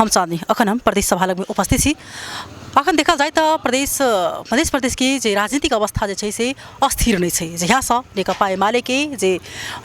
हम चाँदनी अखन हम प्रदेश सभा लगमे उपस्थित छी। अखन देखल जाय तऽ प्रदेश मधेश प्रदेशके जे राजनीतिक अवस्था जे छै से अस्थिर नहि छै। जहियासँ नेकपा एमालेके जे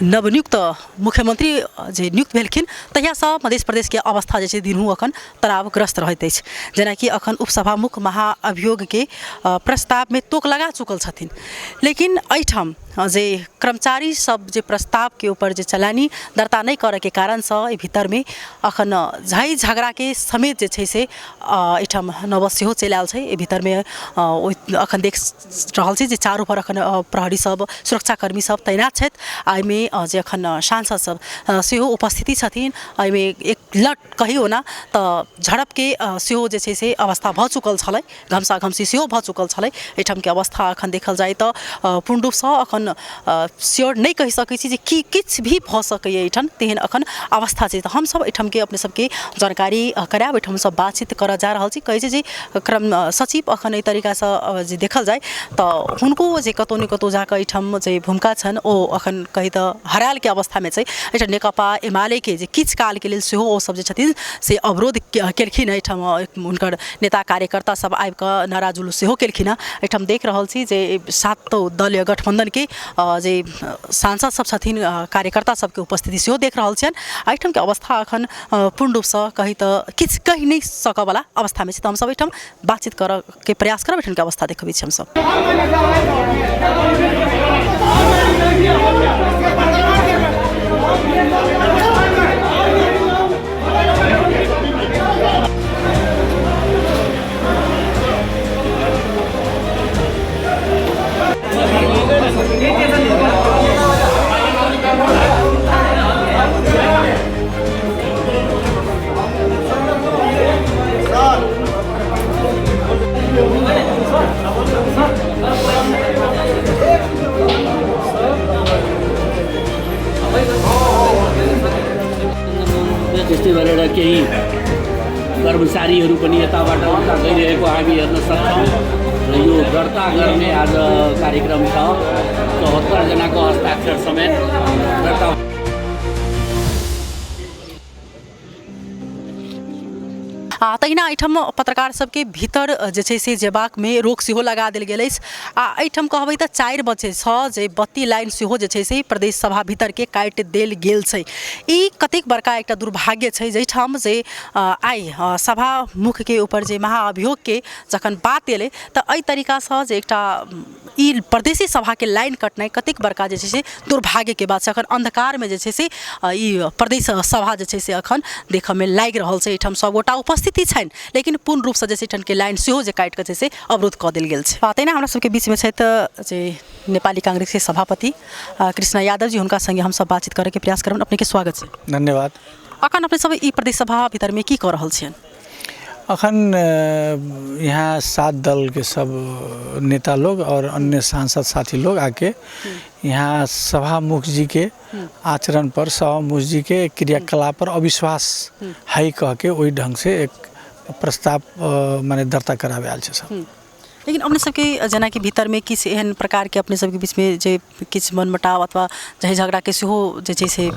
नवनियुक्त मुख्यमन्त्री जे नियुक्त भेलखिन तहियासँ मधेश प्रदेशके अवस्था जे छै दिनहुँ अखन तनावग्रस्त रहैत अछि। जेनाकि अखन उपसभामुख महाअभियोगके प्रस्तावमे तोक लगा चुकल छथिन, लेकिन एहिठाम जे कर्मचारी सब जे प्रस्तावके ऊपर जे चलानी दर्ता नहि करऽके कारणसँ एहि भीतरमे अखन झाइ झगड़ाके समेत जे छै से एहिठाम नौबत सेहो चलि आयल छै। एहि भीतरमे ओहि अखन देख रहल छी जे चारू भर अखन प्रहरी सब सुरक्षाकर्मी सब तैनात छथि आ एहिमे जे अखन सांसद सब सेहो उपस्थिति छथिन। एहिमे एक लट कही ओना तऽ झड़पके सेहो जे छै से अवस्था भऽ चुकल छलै, घमसा घमसी सेहो भऽ चुकल छलै। एहिठामके अवस्था एखन देखल जाय तऽ पूर्ण रूपसँ एखन श्योर नहि कहि सकै छी जे की किछु भी भऽ सकैए एहिठाम, तेहन एखन अवस्था छै। तऽ हमसभ एहिठामके अपने सबके जानकारी करायब। एहिठाम हमसभ बातचीत करऽ जा रहल छी। कहै छै जे क्रम सचिव एखन एहि तरीकासँ जे देखल जाय तऽ हुनको जे कतहु ने कतहु जाकऽ एहिठाम जे भूमिका छनि ओ एखन कही तऽ हरायलके अवस्थामे छै। एहिठाम नेकपा एमालेके जे किछु कालके लेल सेहो ओसभ जे छथिन से अवरोध केलखिन। एहिठाम हुनकर नेता कार्यकर्ता सब आबिकऽ नारा जुलूस सेहो केलखिन हँ। एहिठाम देख रहल छी जे सातो दलीय गठबन्धनके जे सांसद सब छथिन, कार्यकर्ता सबके उपस्थिति सेहो देख रहल छियनि। एहिठामके अवस्था एखन पूर्ण रूपसँ कही तऽ किछु कहि नहि सकऽवला अवस्थामे छै। तऽ हमसब एहिठाम बातचीत करऽके प्रयास करब, एहिठामके अवस्था देखबै छी हमसब। त्यस्तै गरेर केही कर्मचारीहरू पनि यताबाट उता गइरहेको हामी हेर्न सक्छौँ र यो दर्ता गर्ने आज कार्यक्रम छ। 74 जनाको हस्ताक्षर समेत दर्ता। आ तहिना एहिठाम पत्रकार सबके भीतर जे छै से जेबाकमे रोक सेहो लगा देल गेल अछि। आ एहिठाम कहबै तऽ 4 बजेसँ जे बत्ती लाइन सेहो जे छै से प्रदेश सभा भीतरके काटि देल गेल छै। ई कतेक बड़का एकटा दुर्भाग्य छै जाहिठाम जे आइ सभा मुखके ऊपर जे महाअभियोगके जखन बात एलै तऽ एहि तरीकासँ जे एकटा ई प्रदेशी सभाके लाइन कटनाइ कतेक बड़का जे छै से दुर्भाग्यके बात छै। अखन अन्धकारमे जे छै से ई प्रदेश सभा जे छै से अखन देखऽमे लागि रहल छै। एहिठाम सभगोटा उपस्थिति छनि, लेकिन पूर्ण रूपसँ जे छै एहिठामके लाइन सेहो जे काटिकऽ जे छै से अवरोध कऽ देल गेल छै। तहिना हमरा सबके बीचमे छथि जे नेपाली कांग्रेसके सभापति कृष्ण यादव जी, हुनका सङ्गे हमसब बातचीत करैके प्रयास करब। अपनेके स्वागत छै। धन्यवाद। अखन अपने सब ई प्रदेश सभा भीतरमे की कऽ रहल छियनि? अखन यहाँ 7 दल के सब नेता लोग और अन्य सांसद साथी लोग आके यहाँ सभामुख जी के आचरण पर, सभामुख जी के क्रियाकलाप पर अविश्वास है कह के वही ढंग से एक प्रस्ताव माने दर्ता करावे आयल छै सब। लेकिन अपने सबके जेनाकि भीतरमे किछु एहन प्रकारके अपने सबके बीचमे जे किछु मनमुटाव अथवा झै झगड़ाके सेहो जे छै से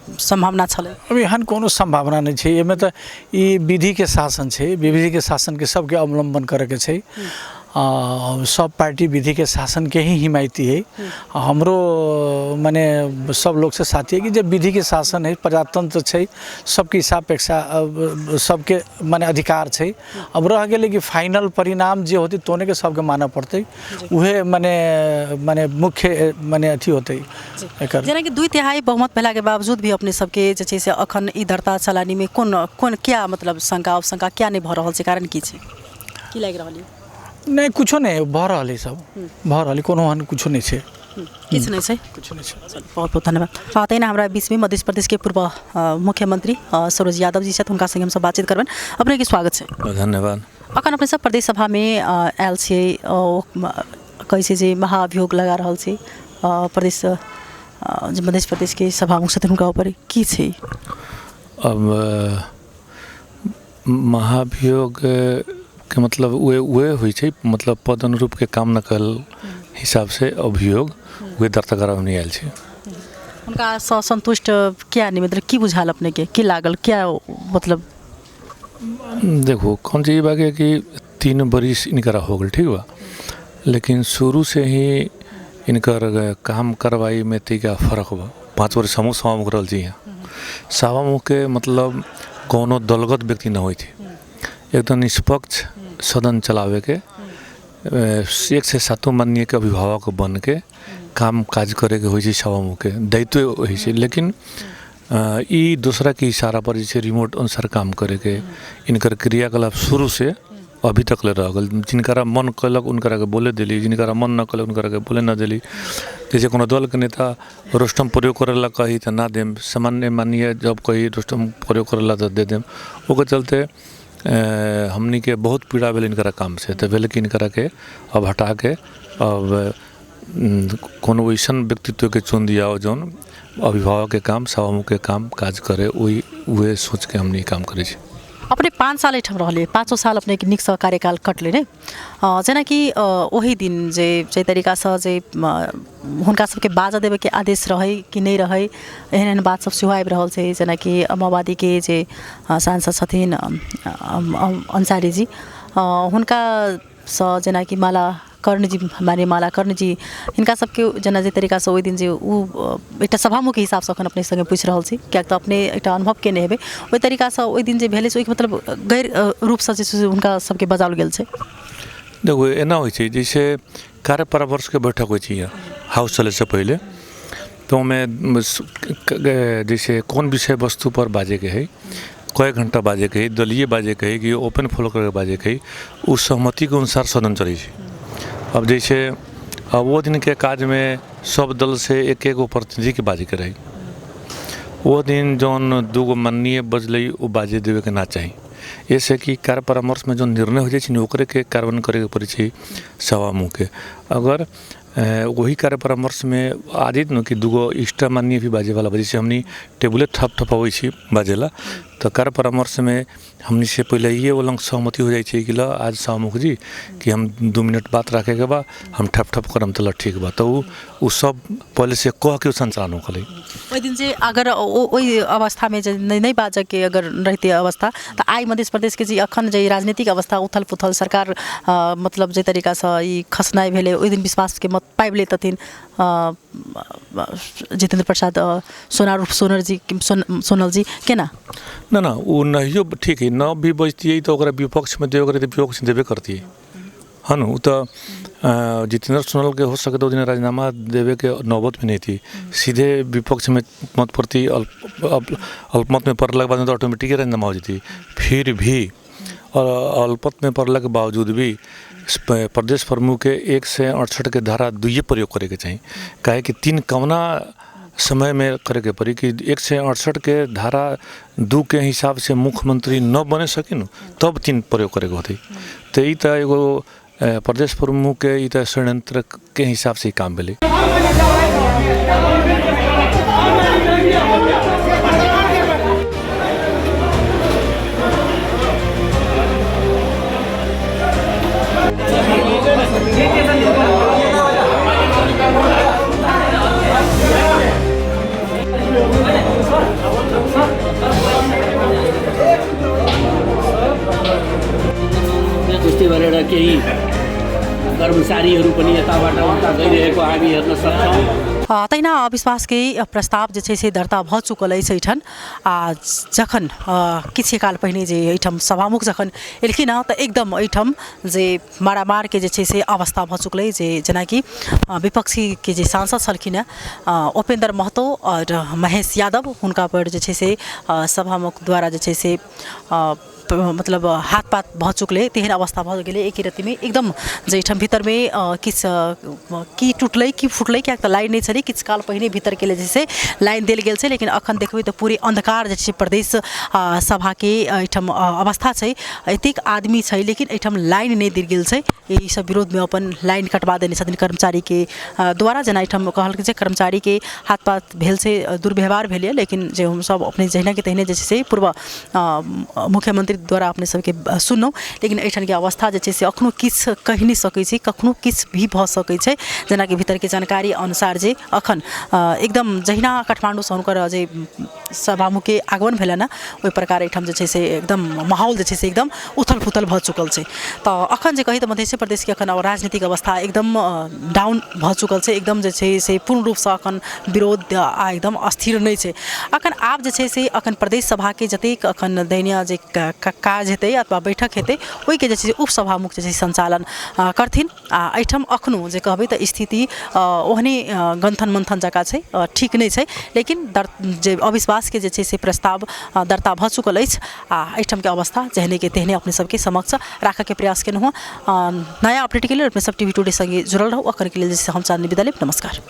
सम्भावना छलै? अभी एहन कोनो सम्भावना नहि छै। एहिमे तऽ ई विधिके शासन छै, विधिके शासनके सबके अवलम्बन करैके छै। सब पार्टी विधिके शासनके ही हिमायती है। हमरो मने सब लोगसँ साथी है कि जे विधिके शासन है, प्रजातंत्र छै, सबके सापेक्षा सबके मने अधिकार छै। अब रह गेलै कि फाइनल परिणाम जे होतै तोने के सबके मानऽ पड़तै, उहे मने मने मुख्य मने अथी होतै एकर। जेनाकि 2/3 बहुमत भेलाके बावजूद भी अपने सबके जे छै से अखन ई दर्ता चलानीमे कोन कोन क्या मतलब शंका उपशंका क्या नहि भऽ रहल छै, कारण की छै, की लागि रहल यऽ? नहि, कुछो नहि भऽ रहल है, सब भऽ रहल है, कोनो एहन कुछो नहि छै। किछु नहि छै, किछु नहि छै। बहुत बहुत धन्यवाद। आ तहिना हमरा बीचमे मध्य प्रदेशके पूर्व मुख्यमंत्री सरोज यादव जी छथि, हुनका संगे हमसब बातचीत करबनि। अपनेके स्वागत छै। धन्यवाद। अखन अपने सब प्रदेश सभामे आयल छियै, कहै छै जे महाअभियोग लगा रहल छी प्रदेश जे मध्य प्रदेशके सभामुख छथिन हुनका ऊपर, की छै? अब महाभियोग के मतलब उहे उहे होइ छै, मतलब पद अनुरूपके काम न कयल हिसाबसँ अभियोग उहे दर्ता कराबऽ आयल छै। हुनकासँ सन्तुष्ट किया नहि, मतलब की बुझायल अपनेके, की लागल, क्या मतलब? देखू कौन चीज बा कि 3 बरिस इनकरा हो गेल, ठीक बा, लेकिन शुरू से ही इनकर काम कार्रवाई में तरीका फर्क बा। 5 वर्ष हमहूँ सभामुख रहल छी। यहाँ सभामुख के मतलब कोनो दलगत व्यक्ति न होइ छै, एकदम निष्पक्ष सदन चलावे के 1 से 7 माननीय के अभिभावक बन के काम काज करे के होइ छै, सभामुख के दायित्व होइ छै। लेकिन ई दूसरा के इशारा पर जे रिमोट अनुसार काम करे के इनकर क्रियाकलाप शुरू से अभी तक ले रह गेल। जिनकरा मन कयलक उनकरा के बोले देली, जिनकरा मन न कयलक उनकरा के बोले न देली। जैसे कोनो दल के नेता रोस्टम प्रयोग करेला कही तो ना देम, सामान्य माननीय जब कही रोस्टम प्रयोग करेला तो they them. ओकर चलते हमनी के बहुत पीड़ा भेल इनकरा काम से। तो भेल कि इनकरा के अब हटा के अब कोनो वैसन व्यक्तित्व के चुन दिया जौन अभिभावक के काम सभामुख के काम काज करे, वही उहे सोच के हमनी काम करै छी। अपने 5 साल एहिठाम रहले, 5 साल अपने नीकसँ कार्यकाल कटलै ने। जेनाकि ओहि दिन जे जाहि तरीकासँ जे हुनका सबके बाजऽ देबैके आदेश रहै कि नहि रहै, एहन एहन बात सब सेहो आबि रहल छै। जेनाकि माओवादीके जे सांसद छथिन अंसारीजी, हुनकासँ जेनाकि माला कर्णजी, माने माला कर्णजी, हिनका सबके जेना जे तरीकासँ ओहि दिन जे ओ एकटा सभामुखके हिसाबसँ एखन अपने सङ्गे पूछि रहल छी, किएक तऽ अपने एकटा अनुभव केने हेबै, ओहि तरीकासँ ओहि दिन जे भेलै से ओहिके मतलब गैर रूपसँ जे छै से हुनका सबके बजाओल गेल छै। देखू एना होइ छै, जैसे कार्य परामर्शके बैठक होइ छै यहाँ हाउस चलैसँ पहिले, तऽ ओहिमे जैसे कोन विषय वस्तु पर बाजैके हइ, कए घंटा बाजैके हइ, दलीय बाजैके हइ कि ओपन फ्लोर करके बाजैके हइ, ओ सहमतिके अनुसार सदन चलै छै। अब जैसे अब वो दिन के काज में सब दल से एक एक गो प्रतिनिधि के बाजे के रही, वो दिन जौन 2 गो माननीय बजलै वो बाजे देवे के ना चाही। ऐसे कि कार्य परामर्श में जो निर्णय हो जाइ छै ओकरे के कार्यान्वयन करे के पड़ै छै सभामुख के। अगर वही कार्य परामर्श में आ जाइत न कि 2 गो एक्स्ट्रा माननीय भी बाजे वाला, जैसे हमनी टेबुले थप थपाबै छी बाजेला, तऽ कार्य परामर्श में हमनी से पहले ये वो लंग सहमति हो जाइ छै कि ल आज सभामुख जी कि हम 2 मिनट बात रखे के बा, हम ठप ठप करम त ल ठीक बा, तऽ उ सब पहले से कह के संचालन होखलै। ओहि दिन जे अगर ओहि अवस्थामे जे नहि बाजऽके अगर रहितै अवस्था, तऽ आइ मध्य प्रदेशके जे अखन जे राजनीतिक अवस्था उथल पुथल सरकार मतलब जे तरीकासँ ई खसनाइ भेलै, ओहि दिन विश्वासके मत पाबि लैतथिन जितेन्द्र प्रसाद सोनार सोनरजी सोनलजी केना? ना ना ओ नहियो ठीक है, न भी बजतियै तऽ ओकरा विपक्षमे देबे करतै, विपक्ष देबे करतियै हन। ओ तऽ जितेंद्र सोनल के हो सके तो दिन राजीनामा देवे के नौबत भी नहीं थी, सीधे विपक्ष में मत पड़ती, अल्पमत में पड़ला के बाद में तो ऑटोमेटिक राजीनामा हो जाती। फिर भी और अल्पमत में पड़ला के बावजूद भी प्रदेश प्रमुख के 168 के धारा 2 प्रयोग करे के चाही, काहे कि 3 कवना समय में करे के पड़ी कि 168 के धारा 2 के हिसाब से मुख्यमंत्री न बने सके न तब 3 प्रयोग करे के होते। तो ई तऽ एगो प्रदेश प्रमुख के ई तऽ षड्यंत्र के हिसाब से काम भेलै। त्यस्तै गरेर केही कर्मचारीहरू पनि यताबाट उता गइरहेको हामी हेर्न सक्छौँ। तहिना अविश्वासके प्रस्ताव जे छै से दर्ता भऽ चुकल अछि एहिठाम। आ जखन किछु काल पहिने जे एहिठाम सभामुख जखन एलखिन हँ तऽ एकदम एहिठाम जे मारामारके जे छै से अवस्था भऽ चुकलै। जे जेनाकि विपक्षीके जे सांसद छलखिन हँ उपेन्द्र महतो आओर महेश यादव, हुनका पर जे छै से सभामुख द्वारा जे छै से मतलब हाथ पात भऽ चुकलै, तेहन अवस्था भऽ गेलै एक रत्तीमे एकदम जे एहिठाम भीतरमे किछु की टुटलै की फुटलै, किएक तऽ लाइन नहि छलै। किछु काल पहिने भीतरके लेल जे छै लाइन देल गेल छै, लेकिन अखन देखबै तऽ पूरे अन्धकार जे छै प्रदेश सभाके एहिठाम अवस्था छै। एतेक आदमी छै लेकिन एहिठाम लाइन नहि देल गेल छै। ई सब विरोधमे अपन लाइन कटवा देने छथिन कर्मचारीके द्वारा। जेना एहिठाम कहल गेल छै कर्मचारीके हाथ पात भेल छै, दुर्व्यवहार भेलै, लेकिन जे हमसब अपने जहिना के तहिने जे छै से पूर्व मुख्यमंत्री द्वारा अपने सबके सुनलहुँ। लेकिन एहिठामके अवस्था जे छै से अखनो किछु कहि नहि सकै छी, कखनो किछु भी भऽ सकै छै। जेनाकि भीतरके जानकारी अनुसार जे अखन एकदम जहिना काठमाण्डूसँ हुनकर जे सभामुखके आगमन भेलनि हँ, ओहि प्रकार एहिठाम जे छै से एकदम माहौल जे छै से एकदम उथल पुथल भऽ चुकल छै। तऽ अखन जे कही तऽ मध्य प्रदेशके अखन राजनीतिक अवस्था एकदम डाउन भऽ चुकल छै, एकदम जे छै से पूर्ण रूपसँ अखन विरोध आ एकदम अस्थिर नहि छै अखन। आब जे छै से अखन प्रदेश सभाके जतेक अखन दैनीय जे काज हेतै अथवा बैठक हेतै, ओहिके जे छै से उपसभामुख जे छै सञ्चालन करथिन। आ एहिठाम अखनो जे कहबै तऽ स्थिति ओहने गन्थन मन्थन जकाँ छै, ठीक नहि छै। लेकिन जे अविश्वासके जे छै से प्रस्ताव दर्ता भऽ चुकल अछि आ एहिठामके अवस्था जेहनेके तेहने अपने सबके समक्ष राखऽके प्रयास केलहुँ हँ। नया अपडेटके लेल अपने सब टीवी टुडे सङ्गे जुड़ल रहू। अखनके लेल जे हम चाँदनी विदा लेब। नमस्कार।